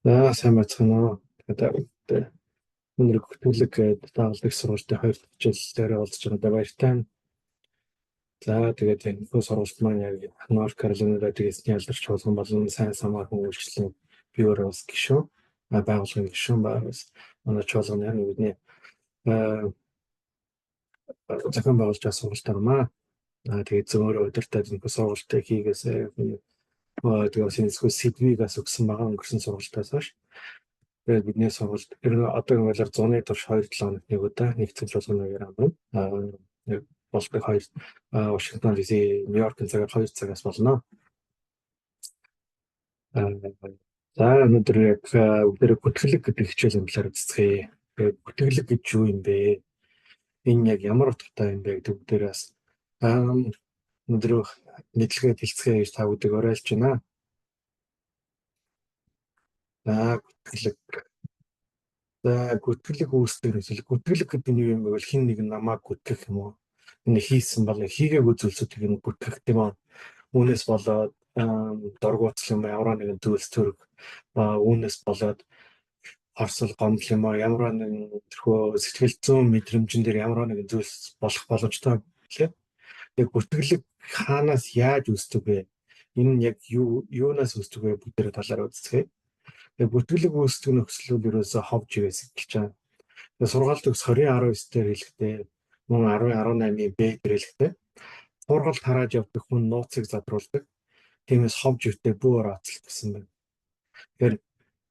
За, сайн байцгаана уу. Тэгээд өнөр хөтөлбөр гэдэг дагалдах сургалтын хоёр дахь хичээлээр уулзж байгаадаа баяртай. За, тэгээд энэ сургалт маань яг Норт Каролина байдаг эзний алдарч чуулган болон сайн самархан үйлчлэлийн бюро бас гишүүн, байгууллагын гишүүн бас манай чуулганы яг бидний зохион байгуулж байгаа сургалт байна. Тэгээд зөөрөө өдөртөө энэ сургалтыг хийгээсэй. Тэгээд бас энэ сэдвийг бас өгсөн байгаа өнгөрсөн сургалтаас хойш. Тэгээд бидний сургалт ер нь одоогийн байдлаар зуны турш 2-7 хоногт нэг удаа нэгдсэн чуулганы үеэр амрна. Болдог хоёр Вашингтон DC, Нью-Йоркын цагаар 2 цагаас болно. За, өнөөдөр яг бүгдээрээ гүтгэлэг гэдэг хичээлийн талаар үзцгээе. Тэгээд гүтгэлэг гэж юу юм бэ? Энэ яг ямар утгатай юм бэ гэдэг бүгдээрээ бас өнөөдөр мэдлэгээ хэлцгээе гэж та бүдийг уриалж байна. За, гүтгэлэг. За, гүтгэлэг үүсдэг нөхцөл. Гүтгэлэг гэдэг нь юу юм бэ гэвэл хэн нэг намайг гүтгэх юм уу? Энэ хийсэн бол хийгээгүй зүйлсүүдийг нь гүтгэх тийм үү? Үүнээс болоод дургуутсал юм ямар нэгэн зүйлс төрөх, үүнээс болоод хорсол, гомдол юм уу, ямар нэгэн тэрхүү сэтгэл зүйн мэдрэмжэн дээр ямар нэгэн зүйлс болох боломжтой лээ. Тэгээ гүтгэлэг хаанаас яаж үүсдэг вэ? Энэ нь яг юу юунаас үүсдэг вэ? Бүгдээрээ талаар үзцгээе. Тэгээ гүтгэлэг үүсдэг нөхцлүүд ерөөсөө хов живээс эхэлж байгаа. Тэгээ сургаалт төгс 20-19 дээр хэлэхдээ мөн 10-18-ийн Б дээр хэлэхдээ хуургал тарааж явдаг хүн нууцыг задруулдаг. Тиймээс хов живтэй бүү орооцол гэсэн байна. Тэгэхээр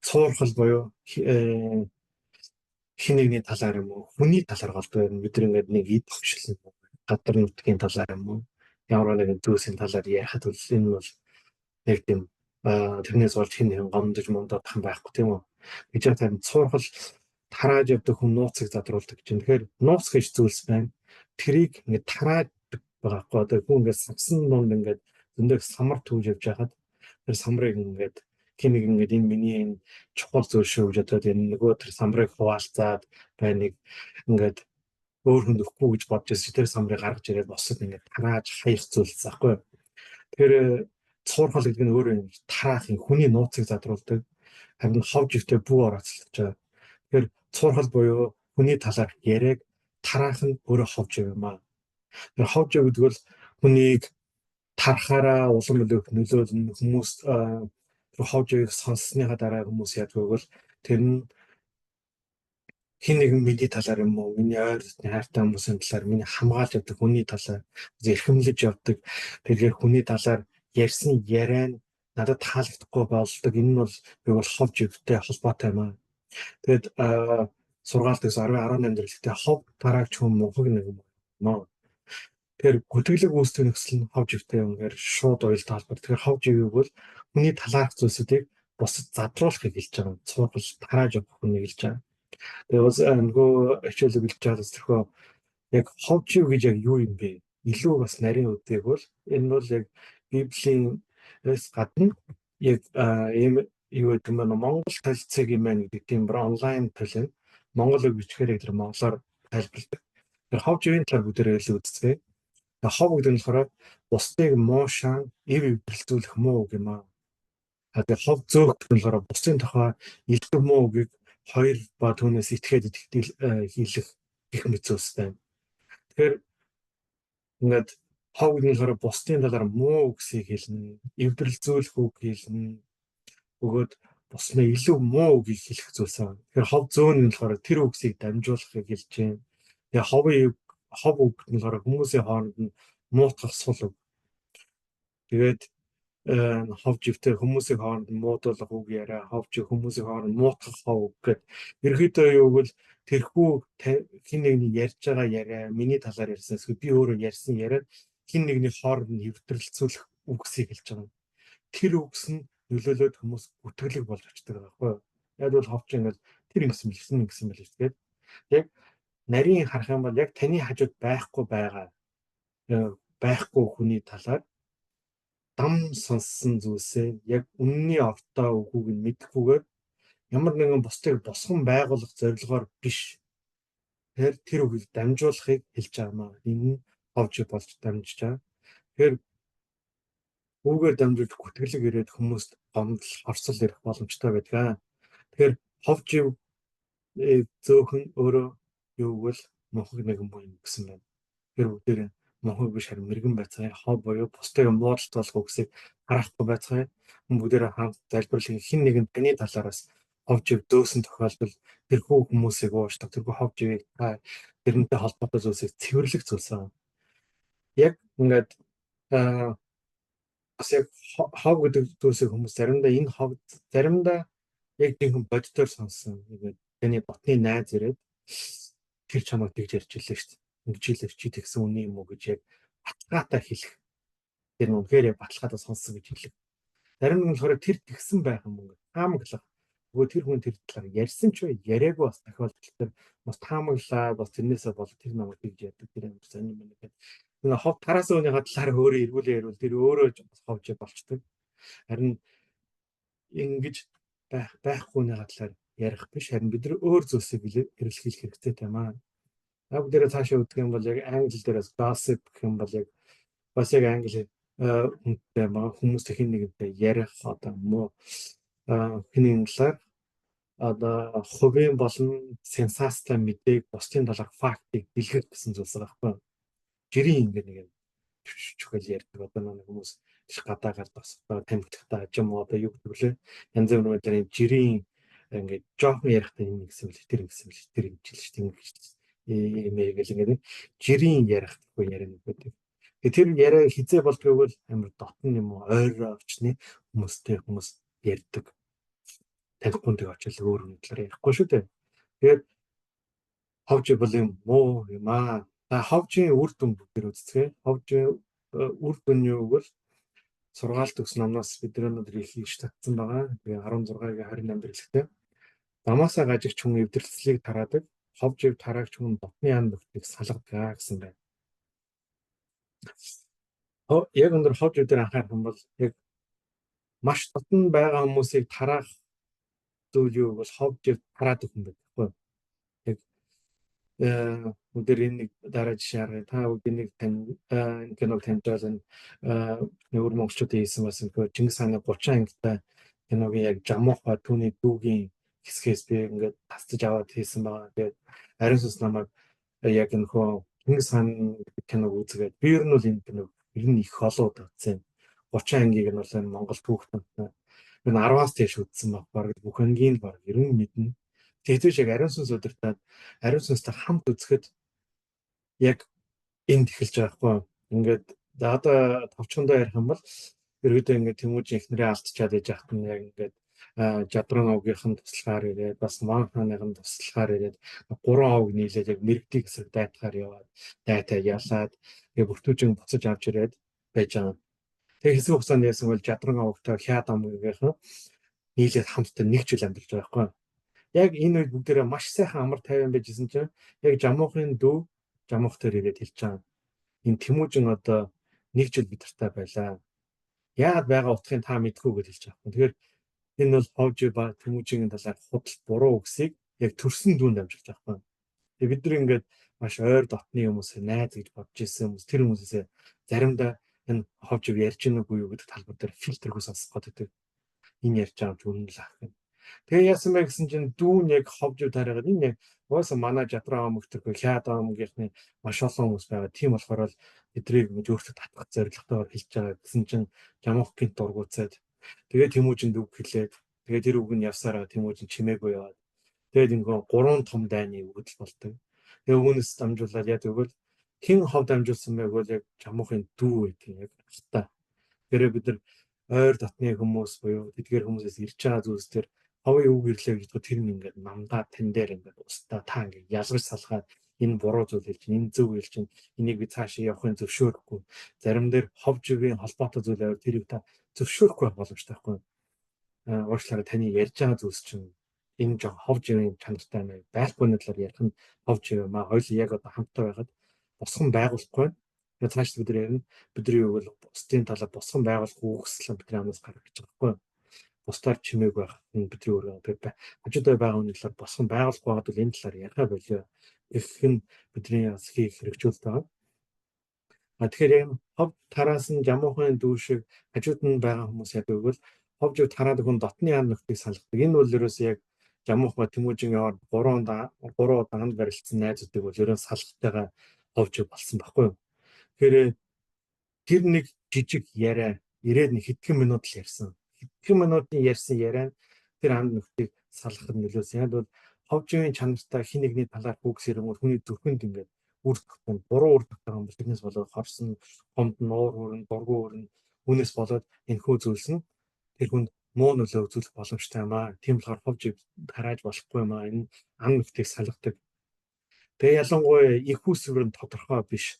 цуурхал буюу хэн нэгний талаар юм уу, хүний талаар голдуу юм. Бид нар ингээд нэг эд хөгшил газар нутгийн талаар юм уу, ямар нэгэн зүйлсийн талаар ярихад бол энэ бол нэг тийм тэрнээс болж хэн нэгэн гомдож мундах юм байхгүй, тийм үү? Гэж яг харин цуурхал тарааж явдаг хүн нууцыг задруулдаг чинь. Тэгэхээр нууц гэж зүйлс байна. Тэрийг ингээд тарааж байгаа хгүй. Одоо хүн ингээд сагсан дунд ингээд зөндөө самар түүж явж байхад тэр самрыг ингээд хэн нэг ингээд энэ миний энэ чухал зүйл шүү гэж бодоод энэ нөгөө тэр самрыг хуваалцаад байныг ингээд өөр хүнд өгөхгүй гэж бодож байсан. Тэр самрыг гаргаж ирээд бусад ингээд тарааж хаях зүйлс аахгүй. Тэгэхээр цуурхал гэдэг нь өөрөө тараах юм, хүний нууцыг задруулдаг. Харин хов живтэй бүү орооцолж байгаа. Тэгэхээр цуурхал буюу хүний талаар яриаг тараах нь өөрөө хов жив юм аа. Тэр хов жив гэдэг бол хүнийг тарахаараа улам илүү их нөлөөлнө. Хүмүүс тэр хов живийг сонссныхаа дараа хүмүүс яадаг вэ гэвэл тэр нь хэн нэгэн миний талаар юм уу, миний ойр дотны хайртай хүмүүсийн талаар, миний хамгаалж явдаг хүний талаар, эрхэмлэж явдаг. Тэгэхээр хүний талаар ярьсан яриа нь надад таалагдахгүй болдог. Энэ нь бол би бол хов живтэй холбоотой юм аа. Тэгээд сургаалт гэсэн 10-18 дээр хэлэхдээ хов тараагч хүн мунхаг нэг юм аа. Тэгэхээр гүтгэлэг үүсдэг нөхцөл нь хов живтэй юм гэхээр шууд уялдаа холбоотой. Тэгэхээр хов живийг бол хүний талаарх зүйлсүүдийг бусад задруулахыг хэлж байгаа. Цуургал тарааж явах хүнийг хэлж байгаа. Тэгээ бас нөгөө хичээлийг хэлж байгаа тэрхүү яг хов жив гэж яг юу юм бэ? Илүү бас нарийн үдийг бол энэ бол яг Библийн гадна яг ийм юу гэдэг юм бэ? Монгол толицыг юм байна гэдэг тийм онлайн тол юм. Монгол үг бичгээр яг тэр монголоор тайлбарладаг. Тэр хов живийн талаар бүгдээрээ илүү үзцгээе. Тэгээ хов гэдэг нь болохоор бусдыг муу шаан, эв эвдрэлзүүлэх муу үг юм аа. Тэгээ хов зөөх гэдэг нь болохоор бусдын тухай илүү муу үгийг хоёр ба түүнээс итгээд итгэл хийлэх гэх мэт зүйлстэй. Тэгэхээр ингээд хов гэдэг нь болохоор бусдын талаар муу үгсийг хэлнэ, эвдрэлзүүлэх үг хэлнэ. Бөгөөд бусны илүү муу үгийг хэлэх зүйлс аа. Тэгэхээр хов зөөн нь болохоор тэр үгсийг дамжуулахыг хэлж байна. Тэгээ ховын хов үг нь болохоор хүмүүсийн хооронд нь муутгах сул үг. Тэгээд хов живтэй хүмүүсийн хооронд муудуулах үг яриа, хов жив хүмүүсийн хооронд муутгах хов үг гэд. Ерөнхийдөө юу гэвэл тэрхүү хэн нэгний ярьж байгаа яриа, миний талаар ярьсан эсвэл би өөрөө ярьсан яриа хэн нэгний хооронд нь эвдрэлцүүлэх үгсийг хэлж байгаа. Тэр үгс нь нөлөөлөөд хүмүүс гүтгэлэг болж очдог байгаа байхгүй юу? Яг бол ховч ингээл тэр ингэсэн бэлсэн ингэсэн байл гэж. Тэгээд яг нарийн харах юм бол яг таны хажууд байхгүй байгаа байхгүй хүний талаар дам сонссон зүйлсээ яг үнний огтоо үгүйг нь мэдэхгүйгээр ямар нэгэн бусдыг босгон байгуулах зорилгоор биш. Тэгэхээр тэр үгийг дамжуулахыг хэлж байгаа маа. Энэ нь ховж болж дамжиж байгаа. Тэгэхээр үүгээр дамжуулж гүтгэлэг ирээд хүмүүст гомдол, хорсол ирэх боломжтой байдаг. Тэгэхээр хов жив зөөхөн өөрөө юу гэвэл мунхаг нэгэн муу юм гэсэн байна. Тэгэхээр бүгдээрээ мунхаг биш харин мэрэгэн байцгаая. Хов буюу бусдыг муудалт болох үгсийг харахгүй байцгаая. Мөн бүгдээрээ хамт залбирлын хэн нэгэн таны талаараас хов жив дөөсөн тохиолдолд тэрхүү хүмүүсийг уучлах, тэрхүү хов живийг та тэрнтэй холбоотой зүйлсийг цэвэрлэх зүйлс байна. Яг ингээд бас яг хов гэдэг зүйлсийг хүмүүс заримдаа энэ хов заримдаа яг жинхэнэ бодитоор сонссон. Ингээд таны дотны найз ирээд тэр чамайг тэгж ярьж илээ шүү дээ. Ингэж хэлээ чи тэгсэн үний юм уу гэж яг баталгаатай хэлэх. Тэр нь үнэхээр яг баталгаатай сонссон гэж хэлэх. Зарим нэг нь болохоор тэр тэгсэн байх юм ингээд таамаглах. Нөгөө тэр хүн тэр талаар ярьсан ч бай, яриаггүй бас тохиолдол төр бас таамаглаа, бас тэрнээсээ бол тэр намайг тэгж ярьдаг, тэр амар сонин юм байна гэдэг. Энэ хов тараас өөнийхөө талаар өөрөө эргүүлээ ярил тэр өөрөө бас ховж болчдөг. Харин ингэж байхгүйнийхээ талаар ярих биш, харин бид нар өөр зүйлсийг эргэлхийлэх хэрэгтэй юм аа. Та бүгдээрээ цаашаа үзэх юм бол яг англи дээрээс gossip гэх юм бол яг бас яг англи хүнтэй хүмүүстэй хэн нэгэнтэй ярих одоо муу хэн нэгэн талаар одоо хувийн болон сенсацтай мэдээг бусдын талаарх фактыг дэлгэх гэсэн зүйлс байгаа байхгүй. Жирийн ингээд нэг юм чухал ярьдаг одоо нэг хүмүүс гадаагаар тосгоо тамхитахтаа ч юм уу одоо юу гэдэг лээ янз бүрийн байдлаар жирийн ингээд жоохон ярихдаа энэ гэсэн мэл тэр гэсэн мэл тэр юм жил шүү дээ ингэж юм гэл ингээд жирийн ярих гэхгүй яриа байдаг. Тэгээ тэр яриа хизээ болдгоо бол амар дотн юм уу ойр орчны хүмүүстэй хүмүүс ярьдаг. Танихгүй нэг очил өөр хүний талаар ярихгүй шүү дээ. Тэгээд ховж бол юм муу юм аа. За ховжийн үр дүн бүгдээр үзцгээе. Ховжийн үр дүн юу гэвэл сургаалт өгсөн номноос бид нар өнөөдөр их хийж татсан байгаа. Тэгээ 16-гийн 28 дээр хэлэхдээ замаасаа гажигч хүн эвдэрхлийг тараадаг, ховж ив тараагч хүн дотны ан бүхнийг салгадаг гэсэн байна. Яг өндөр ховж ив дээр анхаарах юм бол яг маш дотн байгаа хүмүүсийг тараах зүйл юу бол ховж ив тараадаг хүн байдаг байхгүй. Яг өндөр энэ нэг дараа жишээ харъя. Та бүгд энийг тань энэ киног таньж байгаа энэ өвөр монголчуудын хийсэн бас энэ Чингис хааны 30 ангитай киногийн яг Жамуха түүний дүүгийн хэсгээс би ингээд тасдаж аваад хийсэн байгаа. Тэгээд ариун сүнс намайг яг энэ хөө Чингис хаан киног үзгээд би ер нь бол энэ киног ер нь их олон удаа үзсэн. 30 ангийг нь бол энэ Монгол түүхтэнтэй энэ 10-аас дээш үзсэн баг. Бараг бүх ангийн баг ер нь мэднэ. Тэгтээ шиг ариун сүнс удирдаад ариун сүнстэй хамт үзэхэд яг энд эхэлж байгаа байхгүй. Ингээд за одоо товчхондоо ярих юм бол ерөөдөө ингээд Тэмүүжин эхнэрээ алдчихад байж хахад нь яг ингээд Жадран овгийнх нь туслахаар ирээд бас Ван хааныхын туслахаар ирээд гурван овг нийлээд яг мэрэгдийг эсрэг дайтахаар яваад дайтай ялаад тэгээ бүртүүжин буцаж авч ирээд байж байгаа. Тэгээ хэсэг хугацаанд яасан бол Жадран овгтой Хяад омгийнхан нийлээд хамтдаа нэг жил амьдарч байгаа байхгүй. Яг энэ үед бүгдээрээ маш сайхан амар тайван байжсэн чинь яг Жамуухын дүү Жамуух дээр ирээд хэлж байгаа. Энэ Тэмүүжин одоо нэг жил бид нартай байлаа. Яагаад байгаа утгыг та мэдгүй гэж хэлж байгаа юм. Тэгэхээр энэ бол ховж ба Тэмүүжингийн талаар худал буруу үгсийг яг төрсөн дүүнд дамжуулж байгаа юм. Тэгээ бид нар ингээд маш ойр дотны хүмүүс найз гэж бодож исэн хүмүүс тэр хүмүүсээсээ заримдаа энэ ховж ярьж гэнэ үгүй юу гэдэг талбар дээр фильтргүй сонсох гэдэг. Энэ ярьж байгаа юм чи үнэн л ах гэнэ. Тэгээ яасан бэ гэсэн чинь дүүн яг ховж тараагаад энэ яг угаасаа манай Жадраа омог төрхөө Хяад омгийнхны маш олон хүмүүс байгаа. Тийм болохоор л эдрийг ингэж өөртөө татах зорилготойгоор хэлж байгаа гэсэн чинь Жамуух гинт дургуутсаад тэгээ Тэмүүжинд үг хэлээд тэгээ тэр үг нь явсараа Тэмүүжин чимээгүй яваад тэгээд ингээ гурван том дайны өгдөл болдог. Тэгээ үүнээс дамжуулаад яа тэгвэл хэн хов дамжуулсан бэ гэвэл яг Жамуухын дүү байдаг яг хальтаа. Тэгэхээр бид нар ойр дотны хүмүүс буюу тэдгээр хүмүүсээс ирж байгаа зүйлс төр ховын үг ирлээ гэж тэр нь ингээд намдаа тань дээр ингээд устдаа та ингээд ялгаж салгаад энэ буруу зүйл хэлж чинь энэ зөв хэлж чинь энийг би цаашаа явахын зөвшөөрөхгүй зарим дээр хов живийн холбоотой зүйл аваад тэрийг та зөвшөөрөхгүй байх боломжтой байхгүй. Уучлаарай, таны ярьж байгаа зүйлс чинь энэ жоо хов живийн чанартай байна. Байхгүй талаар ярих нь хов жив юм аа. Хоёул яг одоо хамттай байхад босгон байгуулахгүй. Тэгээ цааш бид нар ярина. Бидний юу бол бусдын талаар босгон байгуулах үгслэн бидний амнаас гарах гэж байгаа байхгүй. Бусдаар чимээг байх нь бидний өөрөө хажуудаа байгаа хүний талаар босгон байгуулахгүй байгаад бол энэ талаар яриа болио. Гэх нь бидний бас хийх хэрэгжүүлэлт байгаа. А тэгэхээр яг хов тараас нь Жамуухын дүү шиг хажууд нь байгаа хүмүүс яадаг вэ? Хов жив тараад хүн дотны ан нөхдийг салгадаг. Энэ бол ерөөсөө яг Жамуухма Тэмүүжин яваар 3 3 удаа анд барилцсан найзуудыг бол ерөн салгатайгаа ховж болсон байхгүй юу. Тэгэхээр тэр нэг жижиг яриа ирээд нэг хэдхэн минут л ярьсан. Хэдхэн минутын ярьсан яриа нь тэр анд нөхдийг салгахад нөлөөсөн. Яг бол ховжийн чанартай хин нэгний талаар хүүгс ирэнгүүт хүний зүрхэнд ингээд үр тогтсон, буруу үр тогтсон бол тэрнээс болоод хорсон, гомд, нуур хүрэн, дургу хүрэн, үүнээс болоод энэхүү зүйлс нь тэр хүнд муу нөлөө үзүүлэх боломжтой юм аа. Тийм болохоор ховж тарааж болохгүй юм аа. Энэ ан нөхдийг салгадаг. Тэгээ ялангуяа их үүсвэр нь тодорхой биш.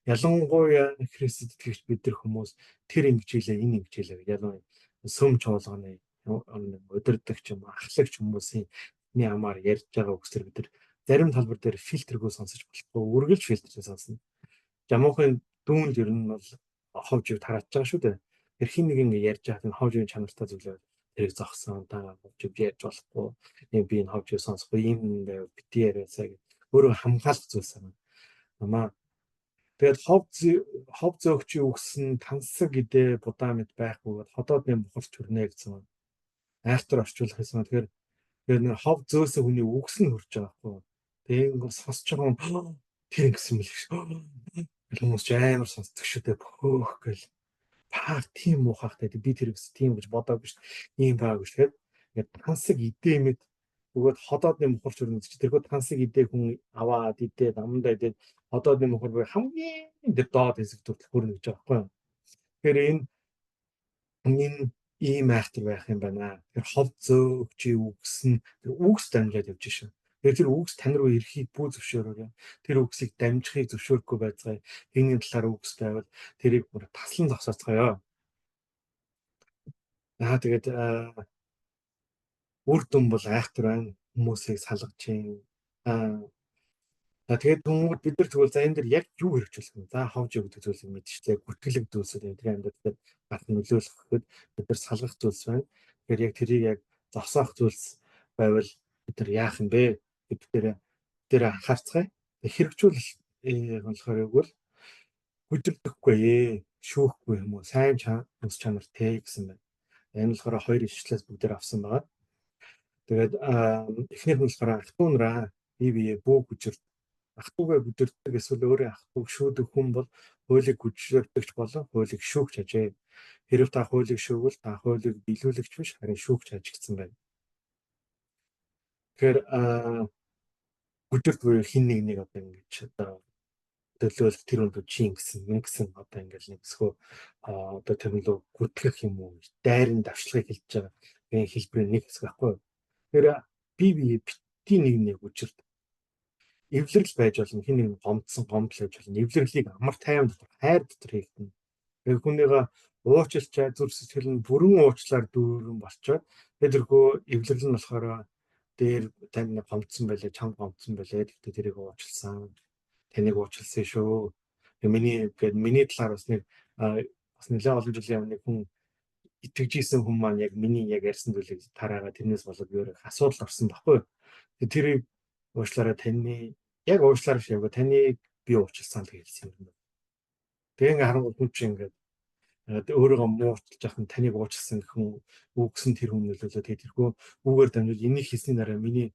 Ялангуяа Христэд итгэгч бид нар хүмүүс тэр ингэж хэлээ, энэ ингэж хэлээ гэж ялангуяа сүм чуулганы удирдагч юм, ахлагч хүмүүсийн миний амаар ярьж байгаа үгсээр бид нар зарим талбар дээр фильтргүй сонсож болохгүй, үргэлж фильтртэй сонсно. Жамуухын дүүнд ер нь бол ховж тарааж байгаа шүү дээ. Тэр хин нэг ингэ ярьж байгаа энэ ховж чанартай зүйлээ тэрийг зогсон, та ховж ярьж болохгүй, нэг би энэ ховж сонсохгүй юм байвал бити яриасаа гэж өөрөө хамгаалах зүйлс байна. Намаа тэгээд хов зөөгчийн үгсэн тансаг гэдээ будаа мэд байх бөгөөд ходоодны бухарч хүрнэ гэсэн. Айхтар орчуулах гэсэн. Тэгэхээр тэгээд нэг хов зөөсөн хүний үгс нь хурж байгаа байхгүй. Тэгээ ингээд сонсож байгаа юм тэр ингэсэн мэл гэж. Хүмүүс ч амар сонсдог шүү дээ. Бөөх гэл. Паа тийм муухайхтай би тэр гэсэн тийм гэж бодоогүй шүү. Ийм байгаагүй шүү. Тэгээд ингээд тансаг идээ мэд бөгөөд ходоодны мухарч өрнө гэж. Тэрхүү тансаг идээ хүн аваад идээ намдаа идээд ходоодны мухар буюу хамгийн тэр доод хэсэг хүртэл хүрнэ гэж байгаа байхгүй юу. Тэгэхээр энэ ийм айхтар байх юм байна. Тэр хов зөөгчийн үгс нь тэр үгс дамжаад явж шин. Тэгэхээр тэр үгс тань руу ирэхийг бүү зөвшөөрөөрэй. Тэр үгсийг дамжихыг зөвшөөрөхгүй байцгаая. Энэний талаар үгс байвал тэрийг бүр таслан зогсооцгоё. Аа тэгээд үр дүн бол айхтар байна. Хүмүүсийг салгаж чинь. Аа тэгээд хүмүүс бид нар тэгвэл за энэ дэр яг юу хэрэгжүүлэх юм? За ховж өгдөг зүйлийг мэдчихлээ. Гүтгэлэг зүйлсүүд энэ амьдралд гарт нөлөөлөх гэхэд бид нар салгах зүйлс байна. Тэгэхээр яг тэрийг яг зогсоох зүйлс байвал бид нар яах юм бэ гэдэг дээр анхаарцгаая. Хэрэгжүүлэл болохоор юу гэвэл хүчрдэхгүй, шүүхгүй юм уу? Сайн мэс чанартэй гэсэн байна. Энэ болохоор хоёр ишлэлээс бүгдээр авсан байгаа. Тэгээд эхнийх нь болохоор ах トゥ нараа бие бие бүү хүчрд ах トゥ угаа гүдэрдэг эсвэл өөрийн ах トゥ уг шүүдэг хүн бол хуулийг гүжирдэгч болон хуулийг шүүгч ажээ. Хэрв та хуулийг шүүгвэл та хуулийг биелүүлэгч биш харин шүүгч ажигдсан байна. Тэгэхээр гүжирд буюу хин нэг нэг одоо ингэж одоо төлөөлөх тэр үнд чи ингэсэн ингэсэн одоо ингээл нэг өсгөө одоо тэр лөө гүтгэх юм уу дайрын давшлагыг хэлж байгаа энэ хэлбэрийн нэг хэсэг байхгүй юу. Тэгэхээр би бие бити нэг нэг гүжирд эвлэрэл байж болно, хин нэг гомдсон гомдол байж болно. Эвлэрлийг амар тайван дотор, хайр дотор хийгдэнэ. Тэгээ хүнийгээ уучлалчаа зүрх сэтгэл нь бүрэн уучлаар дүүрэн болчоод тэгээ тэрхүү эвлэрэл нь болохоор дээр тань нэг гомдсон байлаа, чамд гомдсон байлаа. Гэхдээ тэрийг уучлсан. Таныг уучлсан шүү. Тэгээ миний гээд миний талаар бас нэг бас нэлээд олон жилийн өмнө нэг хүн итгэж исэн хүн маань яг миний яг ярьсан зүйлийг тараагаа тэрнээс болоод би өөрөө асуудал орсон байхгүй юу. Тэгээ тэрийг уучлаарай таны яг уучлаарай биш яг таныг би уучлсан л хэлсэн юм. Тэгээ ингээ харангуут хүн чинь ингээд өөрийгөө мууталж яхан таныг уучлсан гэх хүн үгсэн тэр хүн нөлөөлөө. Тэгээ тэрхүү үгээр дамжуул энийг хийсний дараа миний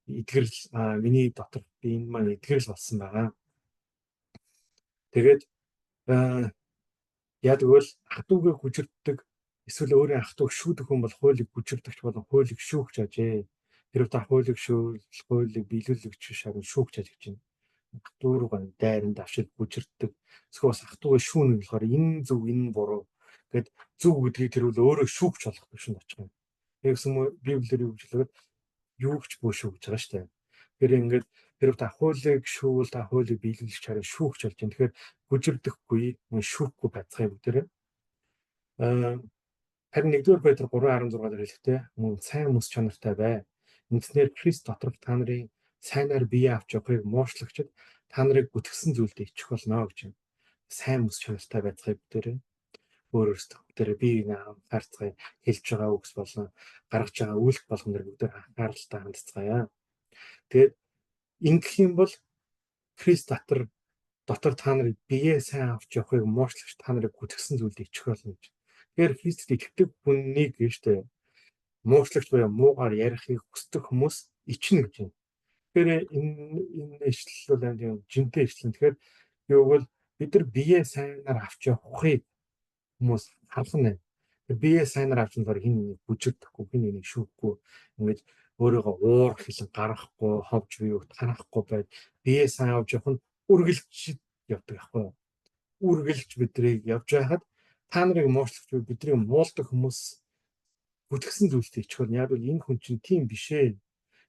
эдгэрэл миний дотор би энэ маань эдгэрэл болсон байгаа. Тэгээд яадаг бол ах トゥ угаа гүжирддэг эсвэл өөрийн ах トゥ уг шүүдэг хүн бол хуулийг гүжирдэгч болон хуулийг шүүгч ажээ. Хэрв та хуулийг шүүл, хуулийг биелүүлэгч биш харин шүүгч аж гэж байна. Ах トゥ руугаа дайран давшил гүжирддэг. Эсвэл бас ах トゥ угаа шүүнэ болохоор энэ зөв энэ буруу гэд зөв гэдгийг тэр үл өөрөө шүүгч болох төвшөнд очих юм. Тэгсэн мө Библиэр юу гэж хэлээд юу ч бүү шүүгж байгаа шүү дээ. Тэгэхээр ингээд хэрв та хуулийг шүүвэл та хуулийг биелүүлэгч харин шүүгч болж байна. Тэгэхээр гүжирдэхгүй, шүүхгүй байцгаая бүгдээрээ. Харин 1-р Петр 3:16 дээр хэлэхдээ мөн сайн мэс чанартай бай. Үндснээр Христ доторх та нарын сайнаар бие авч явахыг муушлагчид та нарыг гүтгсэн зүйлдээ ичих болно гэж байна. Сайн мэс чанартай байцгаая бүгдээрээ. Өөр өөрсдөө бүгдээрээ бие биенээ анхаарцгаая. Хэлж байгаа үгс болон гаргаж байгаа үйлдэл болгон дээр бүгдээр анхааралтай хандцгаая. Тэгээд ингэх юм бол Христ дотор та нарыг бие сайн авч явахыг муушлагч та нарыг гүтгсэн зүйлдээ ичих болно гэж. Тэгэхээр Христэд итгэдэг хүнийг нь штэ. Муушлагч буюу муугаар ярихыг хүсдэг хүмүүс ичнэ гэж байна. Тэгэхээр энэ ишлэл бол аим тийм жинтэй ишлэл. Тэгэхээр юу гэвэл бид нар биеэ сайнаар авч явахыг хүмүүс харах нь. Биеэ сайнаар авч явахаар хин нэг бүжигдэхгүй, хин нэг шүүхгүй, ингэж өөрийгөө уур хилэн гаргахгүй, ховж бие тарахгүй байд биеэ сайн авч явах нь үргэлж явдаг байхгүй юу? Үргэлж бидрийг явж байхад та нарыг муушлагч буюу бидрийг муулдаг хүмүүс бүтгэсэн зүйлтэй ичихээр яг бол энэ хүн чинь тийм биш ээ.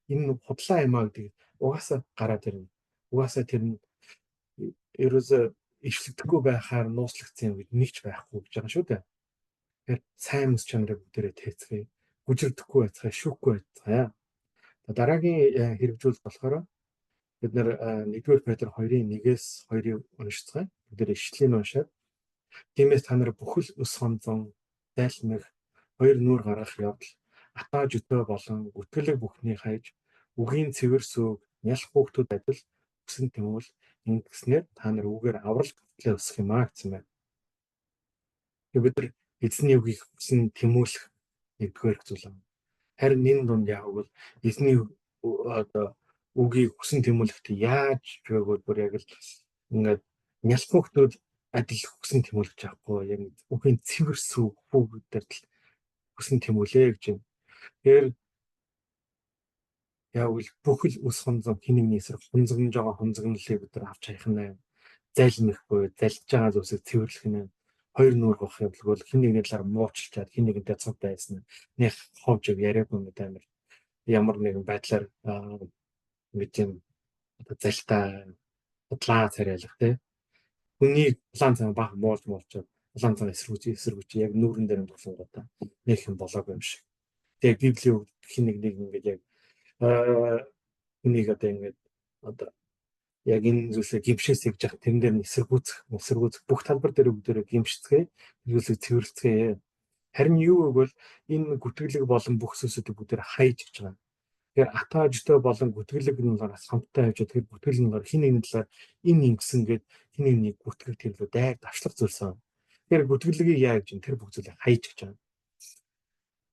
Энэ худлаа юм а гэдэг угаасаа гараад ирнэ. Угаасаа тэр нь ерөөсөө ишлэгдэхгүй байхаар нууцлагдсан юм гэж нэг ч байхгүй гэж байгаа шүү дээ. Тэгэхээр сайн мэс чанарыг бүгдээрээ тээцгээе. Гүжирдэхгүй байцгаая, шүүхгүй байцгаая. Дараагийн хэрэгжүүлэлт болохоор бид нэр 1-р Петр 2-ын 1-ээс 2-ыг уншицгаая. Бүгдээрээ ишлэгийг уншаад тиймээс та нар бүхэл өс хонзон, зайлмах, хоёр нүур гаргах явдал, атаа жөтөө болон гүтгэлэг бүхний хайж, үгийн цэвэр сүүг, нялх хүүхдүүд адил өсөн тэмүүл ингэснээр та нар үүгээр аврал хүртлээ өсөх юм а гэсэн байна. Тэгээ бид нар эзний үгийг хүсэн тэмүүлэх нэгдүгээр зүйл юм. Харин энэ дунд яг бол эзний одоо үгийг хүсэн тэмүүлэхдээ яаж байгаад бүр яг л ингээд нялх хүүхдүүд адил хүсэн тэмүүлж авахгүй яг үгийн цэвэр сүүг хүүхдүүд л хүсэн тэмүүлээ гэж юм. Тэгэхээр яг л бүхэл өс хонзон хин нэгний эсрэг хонзогнож байгаа хонзогнолыг бид нар авч хаях нь зайлмих буюу залж байгаа зүйлсийг цэвэрлэх нь хоёр нүүр гоох явдал бол хин нэгний талаар муучилчаад хин нэгэнтэй цуг байсан нэг ховж яриаггүй мэт амар ямар нэгэн байдлаар ингэж юм одоо залтай худлаа царайлах тий хүний улаан цан бага муулж муулчаад улаан цан эсэргүүч яг нүүрэн дээр нь тулангуудаа нэг юм болоогүй юм шиг. Тэгээ Библийн үг хин нэг нэг ингэж яг хүнийг одоо ингэж одоо яг энэ зүйлсээ гимшээс гэж яах тэрэн дээр нь эсэргүүцэх бүх талбар дээр бүгдээрээ гимшицгээе, зүйлсийг цэвэрлэцгээе. Харин юу гэвэл энэ гүтгэлэг болон бүх зүйлсүүдийг бүгдээр хайж гэж байгаа. Тэгэхээр атаа жтөө болон гүтгэлэг нь болохоор хамттай явж тэр гүтгэл нь болохоор хин нэгний талаар энэ ингэсэн гээд хин нэгний гүтгэх тэр лөө дайр давшлах зүйлс байна. Тэгэхээр гүтгэлгийг яа гэж тэр бүх зүйлийг хайж гэж байгаа.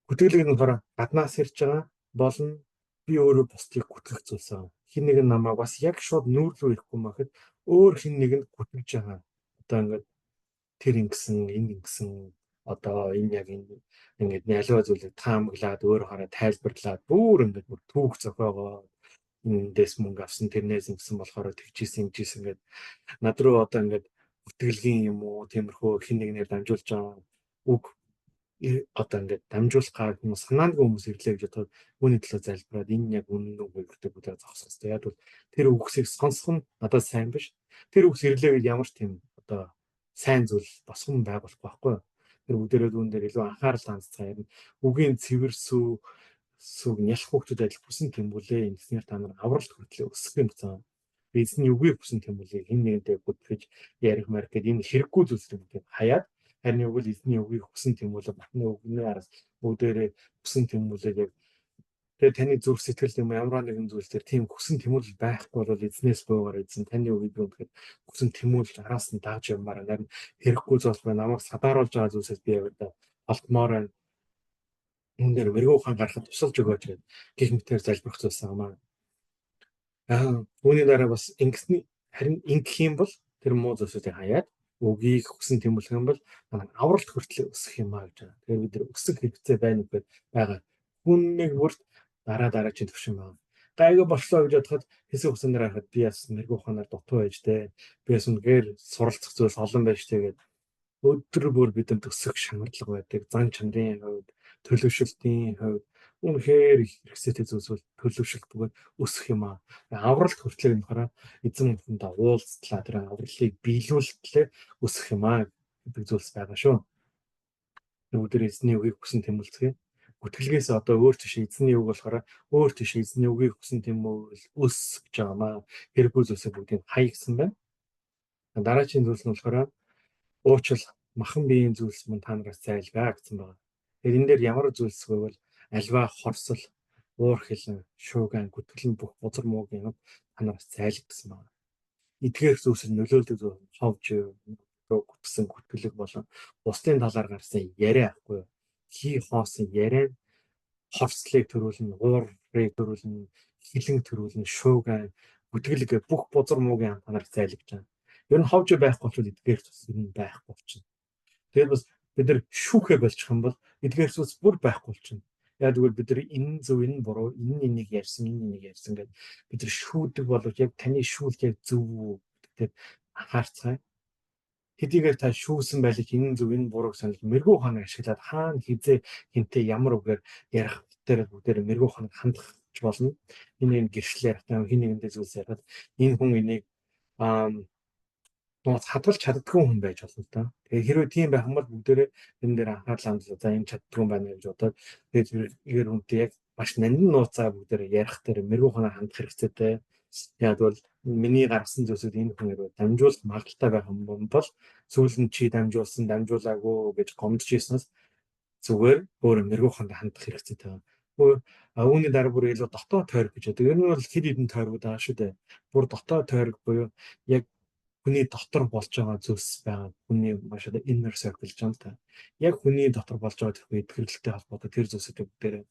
Гүтгэлэг нь болохоор гаднаас ирж байгаа болон би өөрөө бусдыг гүтгэх зүйлс байна. Хин нэг нь намайг бас яг шууд нүүр рүү ирэхгүй махад өөр хин нэгэнд гүтгэж байгаа. Одоо ингээд тэр ингэсэн, энэ ингэсэн одоо энэ яг энэ ингээд аливаа зүйлийг таамаглаад өөр хараа тайлбарлаад бүр ингээд бүр түүх зохиогоо эндээс мөнгө авсан тэрнээс ингэсэн болохоор тэгжсэн ингэжсэн ингээд над руу одоо ингээд бүртгэлгийн юм уу тиймэрхүү хин нэгнээр дамжуулж байгаа үг одоо ингээд дамжуулах гар хүмүүс санаандгүй хүмүүс ирлээ гэж бодоход үүний төлөө залбираад энэ яг үнэн үү гэдэг бүгдээ зогсох хэрэгтэй. Яг бол тэр үгсийг сонсох нь надад сайн биш. Тэр үгс ирлээ гэж ямар ч тийм одоо сайн зүйл босгон байгуулахгүй байхгүй юу? Тэр бүгдээрээ үүн дээр илүү анхаарал хандцгаая. Үгийн цэвэр сүү сүг нялх хүүхдүүд адил хүсэн тэмүүлээ. Ингэснээр та нар авралт хүртлээ өсөх юм гэсэн. Эзний үгийг хүсэн тэмүүлээ хэн нэгэнтэй гүтгэж ярих марих гэдэг энэ хэрэггүй зүйлсийг бүгдийг хаяад харин юу бол эзний үгийг хүсэн тэмүүлээ Бурхны үгний араас бүгдээрээ хүсэн тэмүүлээ яг тэгээ таны зүрх сэтгэл юм ямар нэгэн зүйл дээр тийм хүсэн тэмүүлэл байхгүй бол эзнээс гуйгаар эзэн таны үгийг би үнэхээр хүсэн тэмүүлэл араас нь дагж явмаар байна. Хэрэггүй зүйл байна. Намайг садааруулж байгаа зүйлсээс би яваад олдмоор байна. Үүн дээр мэрэгүү ухаан гаргахад тусалж өгөөч гэдэг гих мэтээр залбирах зүйлс байгаа. Үүний дараа бас ингэсний харин ингэх юм бол тэр муу зүйлсүүдийг хаяад үгийг хүсэн тэмүүлэх юм бол авралт хүртэл өсөх юм а гэж байгаа. Тэгэхээр бид нар өсөх хэрэгцээ байна үгүй байгаа. Хүн нэг бүрт дараа дараагийн төвшин байна. Гайгүй болчлоо гэж бодоход хэсэг хугацаанд харахад би бас мэрэгүү ухаанаар дутуу байж тээ. Би бас үнэхээр суралцах зүйлс олон байж тээ гэдэг өдөр бүр бидэнд өсөх шаардлага байдаг. Зан чанарын хувьд, төлөвшөлтийн хувьд үнэхээр их хэрэгцээтэй зүйлс бол төлөвшөлт бөгөөд өсөх юм аа. Авралт хүртлээр нь болохоор эзэн бурхантай уулзтлаа тэр авралыг биелүүлтлээ өсөх юм аа гэдэг зүйлс байгаа шүү. Бүгд эзний үгийг хүсэн тэмүүлцгээе. Гүтгэлгээс одоо өөр тийш эзний үг болохоор өөр тийш эзний үгийг хүсэн тэмүүл өс гэж байгаа маа. Хэрэггүй зүйлсийг бүгдийг хай гэсэн байна. Дараагийн зүйлс нь болохоор уучлал махан биеийн зүйлс мөн та нараас зайлгаа гэсэн байна. Тэгэхээр энэ дээр ямар зүйлс гэвэл альва хорсол, уур хилэн, шууган, гүтгэл нь бүх бузар муугийн юм та нараас зайлг гэсэн байна. Эдгээр зүйлс нөлөөлдөг зүйл ховж гүтгсэн гүтгэлэг болон бусдын талаар гарсан яриа ахгүй юу? Хий хоосон яриа Хорслыг төрүүлнэ, уурыг төрүүлнэ, хилэн төрүүлнэ, шуугай, бүтгэл гэх бүх бузар муугийн амтанаар зайлгаж байгаа. Ер нь ховж байхгүй болвол эдгээр зүйлс ер нь байхгүй болчихно. Тэгээд бас бид нар шүүхэ болчих юм бол эдгээр зүйлс бүр байхгүй болчихно. Яг тэгвэл бид нар энэ зөв, энэ буруу, энэ энийг ярьсан, энэ энийг ярьсан гэдэг бид нар шүүдэг боловч яг таны шүүлт яг зөв үү гэдэгт анхаарцгаая. Хэдийгээр та шүүсэн байлыг энэ зөв, энэ бурууг санал мэрэгүү ухааныг ашиглаад хаана хизээ хинтээ ямар үгээр ярих дээр бүгдээр мэрэгүү ухааныг хандах болно. Энэ нэг гэрчлэл ярих таа хин нэгэндээ зүйлс ярихад энэ хүн энийг нууц хадгалж чаддгүй хүн байж болно л да. Тэгээ хэрвээ тийм байх юм бол бүгдээрээ энэ дээр анхаарал хандуулаа. За энэ чаддгүй юм байна гэж бодоод тэгээд тэр хүнтэй яг маш нандин нууцаа бүгдээрээ ярих дээр мэрэгүү ухаанаар хандах хэрэгцээтэй. Яг бол миний гаргасан зүйлсүүд энэ хүн хэрвээ дамжуулах магадaltaй байх юм бол сүүл нь чи дамжуулсан, дамжуулаагүй гэж гомдож ирснээс зүгээр өөрөө мэрэгүү ухаанд хандах хэрэгцээтэй байна. Үүний дараа бүр илүү дотоод тойрог гэж байдаг. Ер нь бол хэд хэдэн тойрогуд байгаа шүү дээ. Бүр дотоод тойрог буюу яг хүний дотор болж байгаа зүйлс байгаа. Хүний маш одоо inner circle гэж юм та. Яг хүний дотор болж байгаа тэрхүү эдгэрэлтэй холбоотой тэр зүйлсүүд бүгдээрээ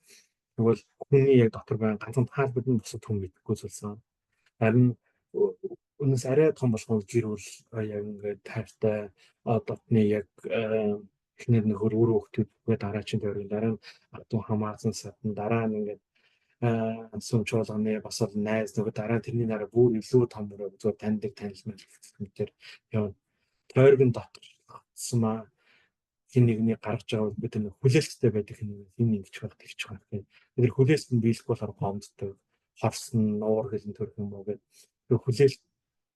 тэгвэл хүний яг дотор байгаа ганцхан таал бидэнд бусад хүн мэдэхгүй зүйлс байна. Харин өнөөс арай том болох нь гэр бүл яг ингээд тайртай дотны яг эхнэр нөхөр үр хүүхдүүдгээ дараачин тойрог дараа нь ах トゥ хамаасан садан дараа нь ингээд сүм чуулганы бас бол найз нөгөө дараа тэрний дараа бүр илүү том бүрээ зүгээр таньдаг танил мэл явна. Тойрог нь дотор маа хин нэгний гаргаж байгаа бол бид нар хүлээлттэй байдаг хин нэг энэ ингэж байх тэгж байх гэх. Бид нар хүлээлт нь биелэхгүй болохоор гомддог, хорсон, нуур хэлэн төрөх юм уу гэдэг. Тэр хүлээлт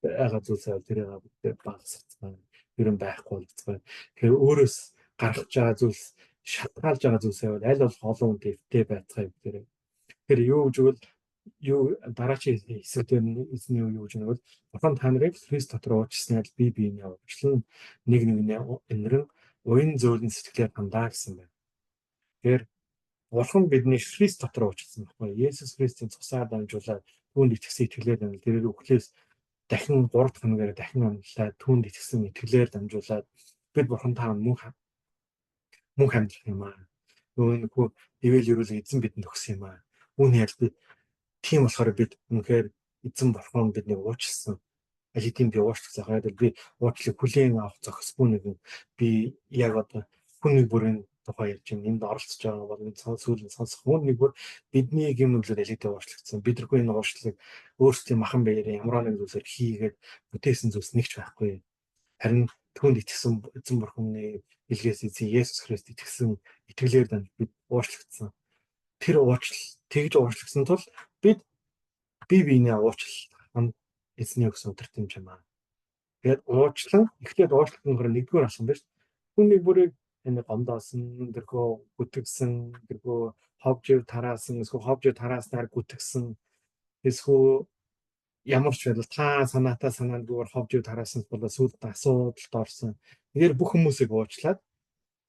байгаа зүйлсээ тэрийг бүгдээ багасгацгаана. Ер нь байхгүй болцгоо. Тэгэхээр өөрөөс гаргаж байгаа зүйлс шалтгаалж байгаа зүйлсээ бол аль болох олон хүнтэй эвтэй байцгаая бүгдээрээ. Тэгэхээр юу гэж гэвэл юу дараачийн хэсэг дээр эзний юу гэж нэгвэл Бурхан та нарыг Христ дотор уучлсан адил бие биенээ уучлан нэг нэгнээ энэрэн уян зөөлөн сэтгэлээр хандаа гэсэн байна. Тэгэхээр Бурхан бидний Христ дотор уучлсан байхгүй. Есүс Христийн цусаар дамжуулаад түүнд итгэсэн итгэлээр дамжуулаад тэрээр үхлээс дахин 3 дахь хоногоор дахин амьдлаа түүнд итгэсэн итгэлээр дамжуулаад бид Бурхан та мөнх мөнх амьдрах юм аа. Нөгөө ивэл ерөөлөө эзэн бидэнд өгсөн юм аа. Үүний ялд бид тийм болохоор бид үнэхээр эзэн бурхан биднийг уучлсан. Аль хэдийн би уучлах захаад би уучлалыг хүлээн авах зохисгүй нэгэн би яг одоо хүн нэг бүрийн тухай ярьж байна. Энд оролцож байгаа бол энэ сүүл нь сонсох хүн нэг бүр бидний гэм нүглээр аль хэдийн уучлагдсан. Бид наргүй энэ уучлалыг өөрсдийн махан биеэрээ ямар нэгэн зүйлсээр хийгээд бүтээсэн зүйлс нэг ч байхгүй. Харин түүнд итгэсэн эзэн бурханы илгээс эзэн Есүс Христ итгэсэн итгэлээр дамж бид уучлагдсан. Тэр уучлал тэгж уучлагдсан тул бид бие биенээ уучлах нь эзний өгсөн өдөр тэмж юм аа. Тэгээд уучлан эхлээд уучлах нь нэгдүгээр алхам байна шүү. Хүн нэг бүрийг энэ гомдоосон, тэрхүү гүтгсэн, тэрхүү ховж ив тараасан, эсвэл ховж ив тарааснаар гүтгсэн, эсвэл ямар ч байдал та санаатай санаандгүйгээр ховж ив тараасан бол сүүлд асуудалд орсон. Тэгэхээр бүх хүмүүсийг уучлаад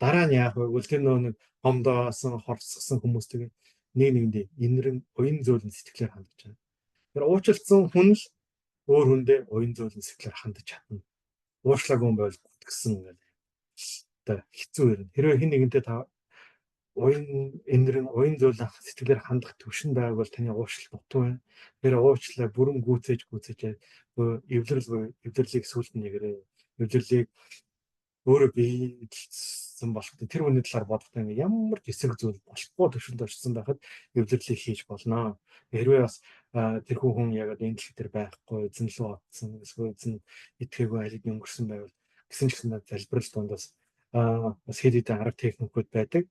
дараа нь яах вэ гэвэл тэр нөө нэг гомдоосон, хорсгосон хүмүүстэйг нэг нэгэндээ инэрэн уян зөөлөн сэтгэлээр хандаж байна. Тэр уучлалцсан хүн л өөр хүндээ уян зөөлөн сэтгэлээр хандаж чадна. Уучлаагүй хүн байвал гүтгсэн гэл. Одоо хэцүү юм. Хэрвээ хэн нэгэнтэй та уян инэрэн уян зөөлөн сэтгэлээр хандах төвшин байгааг бол таны уучлалт дутуу байна. Тэр уучлалаа бүрэн гүйцээж гүйцээж эвлэрэл буюу эвлэрлийг сүүлд нь нэгэрээ эвлэрлийг өөрөө биелсэн болох тэр хүний талаар бодохдоо ингээ ямар ч эсрэг зүйл болохгүй төвшөнд очсон байхад эвлэрлийг хийж болно. Хэрвээ бас тэрхүү хүн яг одоо энэ дэлхий дээр байхгүй эзэн лүү отсон эсвэл эзэн итгээгүй аль хэдийн өнгөрсөн байвал гэсэн ч гэсэн залбирал дундаас бас хэд хэдэн арга техникүүд байдаг.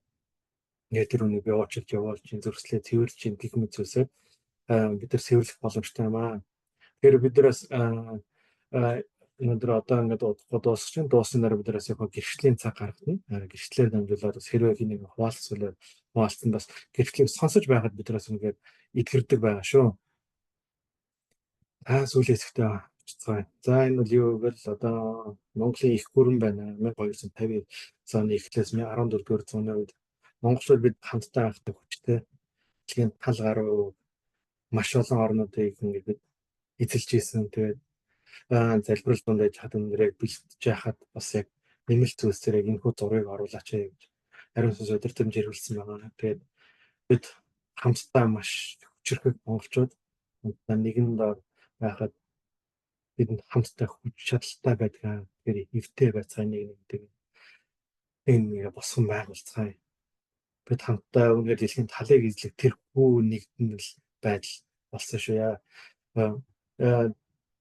Ингээд тэр хүнийг би уучлж явуулж, зөрслөө цэвэрлж чинь гэх мэт зүйлсээр бид нар цэвэрлэх боломжтой юм аа. Тэгэхээр бид нар бас өнөөдөр одоо ингээд удахгүй дуусах чинь дуусны дараа бид нараас яг гэрчлийн цаг гаргана. Гэрчлэлээр дамжуулаад бас хэрвээ хин нэг хуваалцвал хуваалцсан бас гэрчлэлийг сонсож байхад бид нараас ингээд эдгэрдэг байгаа шүү. За сүүлийн хэсэгтээ очицгаая. За энэ бол юу гэвэл одоо Монголын их гүрэн байна. 1250 оны эхлээс 14-р зууны үед монголчууд бид хамтдаа анхдаг хүчтэй дэлхийн тал гаруй маш олон орнуудыг ингээд бид эзэлж исэн. Тэгээд залбирал дунд байж хад өндөр яг бэлтэж яхад бас яг нэмэлт зүйлсээр яг энэхүү зургийг оруулаач гэж ариун сүнс өдөр тэмж хэрэглэсэн байгаа. Тэгээд Бид хамтдаа маш хүчирхэг монголчууд хамтдаа нэгэн дор байхад бидэнд хамтдаа хүч чадалтай байдаг. Тэгэхээр эвтэй байцгаая, нэг нэгдэг. Энэ нэг босгон байгуулцгаая. Бид хамтдаа үнээр дэлхийн талыг эзлэх тэр хүү нэгдмэл байдал болсон шүү яа.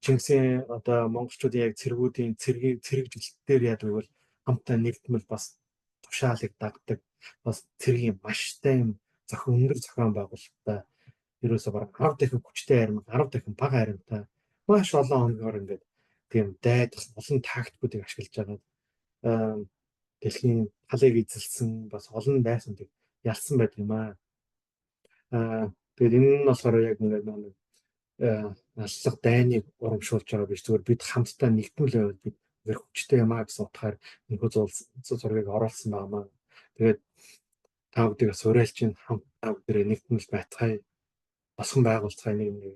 Чингисийн одоо монголчуудын яг цэргүүдийн цэргийг цэрэгжилтээр яадаг бол хамтдаа нэгдмэл бас тушаалыг дагдаг. Бас цэргийн маштай юм зохион, өндөр зохион байгуулалттай, ерөөсөө бараг 10 дахин хүчтэй арми, 10 дахин бага аримтай маш олон хоногор ингээд тийм дайдах олон тактикуудыг ашиглаж байгаа. Дэлхийн талыг эзэлсэн, бас олон дайсуудыг ялсан байдаг юм аа. Тэгээд энэ нь болохоор яг ингээд нэг аллах дайныг урамшуулж байгаа биш, зүгээр бид хамтдаа нэгдмэл байвал бид зөв хүчтэй юм аа гэсэн утгаар энэхүү зургийг оруулсан байгаа маа. Тэгээд та бүдийг бас уриалж чинь, хамтдаа бүгдээрээ нэгдмэл байцгаая. Босгон байгуулцгаая нэг нэг.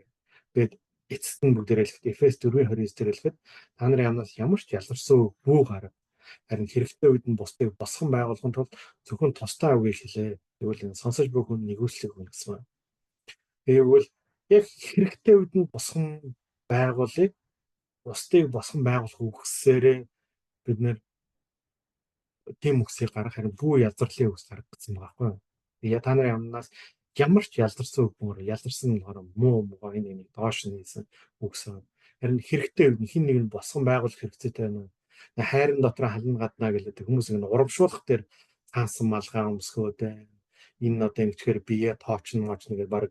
Тэгээд эцэст нь бүгдээрээ хэлэхэд, Эфес 4:29 дээр хэлэхэд, та нарын амнаас ямар ч ялгарсан үг бүү гарав. Харин хэрэгтэй үед нь бусдыг босгон байгуулахын тулд зөвхөн тусдаа үгийг хэлээ. Тэгвэл энэ сонсож буй хүн нигүүлслэг өгнө гэсэн. Тэгвэл яг хэрэгтэй үед нь босгон байгуулыг, бусдыг босгон байгуулах үгсээрээ бид нэр тийм үгсийг гаргах, харин бүү язарлын үгс гаргах гэсэн байгаа байхгүй юу? Тэгээ та нарын амнаас ямар ч ялдарсан үг бүр, ялдарсан нь болохоор муу муугаа энэ нэг доош нь хийсэн үгс. Харин хэрэгтэй үед хин нэг нь босгон байгуулах хэрэгцээтэй байна. Хайрын дотор хална гаднаа гэлээ хүмүүс ингэ урамшуулах дээр цаасан малгай өмсгөөд энэ одоо ингэчгээр бие тоочно моочно гэж баг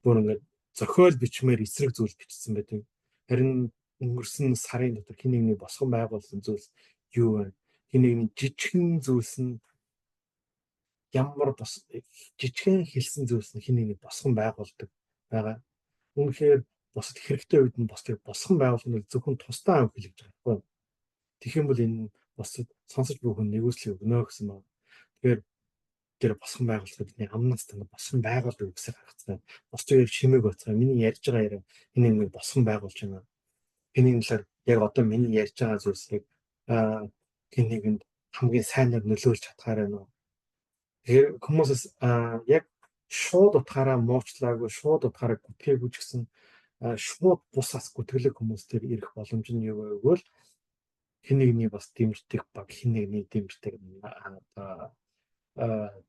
бүр ингэ зохиол бичмээр эсрэг зүйл бичсэн байдаг. Харин өнгөрсөн сарын дотор хин нэгний босгон байгуулсан зүйлс юу вэ? Хин нэгний жижигхэн зүйлс нь ямар бос, жижигхэн хэлсэн зүйлс нь хин нэгний босгон байгуулдаг байгаа. Үнэхээр бусад хэрэгтэй үед нь бусдыг босгон байгуулах нь зөвхөн тусдаа ам хэлж байгаа байхгүй. Тэгэх юм бол энэ бусад сонсож буй хүн нэгүслийг өгнө гэсэн байна. Тэгэхээр тэр босгон байгуулахад бидний амнаас тань босгон байгуулдаг үгсийг гаргацгаа. Бусдыг шимээг байцгаа. Миний ярьж байгаа яриа энэ нэг босгон байгуулж байна. Энийн талаар яг одоо миний ярьж байгаа зүйлсийг хэн нэгэнд хамгийн сайнаар нөлөөлж чадхаар байна уу? Тэгэхээр хүмүүсээс яг шууд утгаараа муучлаагүй, шууд утгаараа гүтгээгүй ч гэсэн шууд бусаас гүтгэлэг хүмүүс төр ирэх боломж нь юу вэ гэвэл хэн нэгний бас дэмждэг баг, хэн нэгний дэмждэг одоо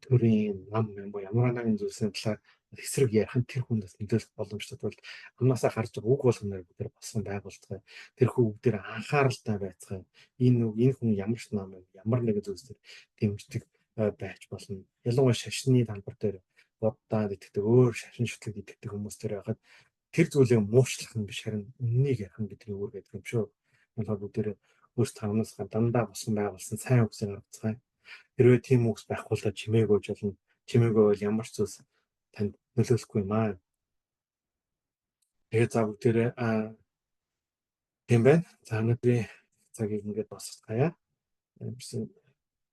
төрийн нам юм уу, ямар нэгэн зүйлсийн талаар эсрэг ярих нь тэр хүндээс нөлөөлөх боломжтой бол амнаасаа гарч байгаа үг болгоноор бид нар болсон байгуулцгаая. Тэр хүн үг дээр анхааралтай байцгаая. Энэ үг, энэ хүн ямар ч нам, ямар нэгэн зүйлс төр дэмждэг байж болно. Ялангуяа шашны талбар дээр буддаад итгэдэг, өөр шашин шүтлэгт итгэдэг хүмүүс төр байхад тэр зүйлийг муучлах нь биш, харин үннийг ярих нь бидний үүрэг гэдэг юм шүү. Тэгэхээр бүгдээрээ өөрсдөө амнаас дандаа босон байгуулсан сайн үгсийг гаргацгаая. Хэрвээ тийм үгс байхгүй бол чимээгүй болно. Чимээгүй бол ямар ч зүйлс танд нөлөөлөхгүй юм аа. Тэгээ за бүгдээрээ тийм байна. За, өнөөдрийн цагийг ингээд дуусгая. Ямарсан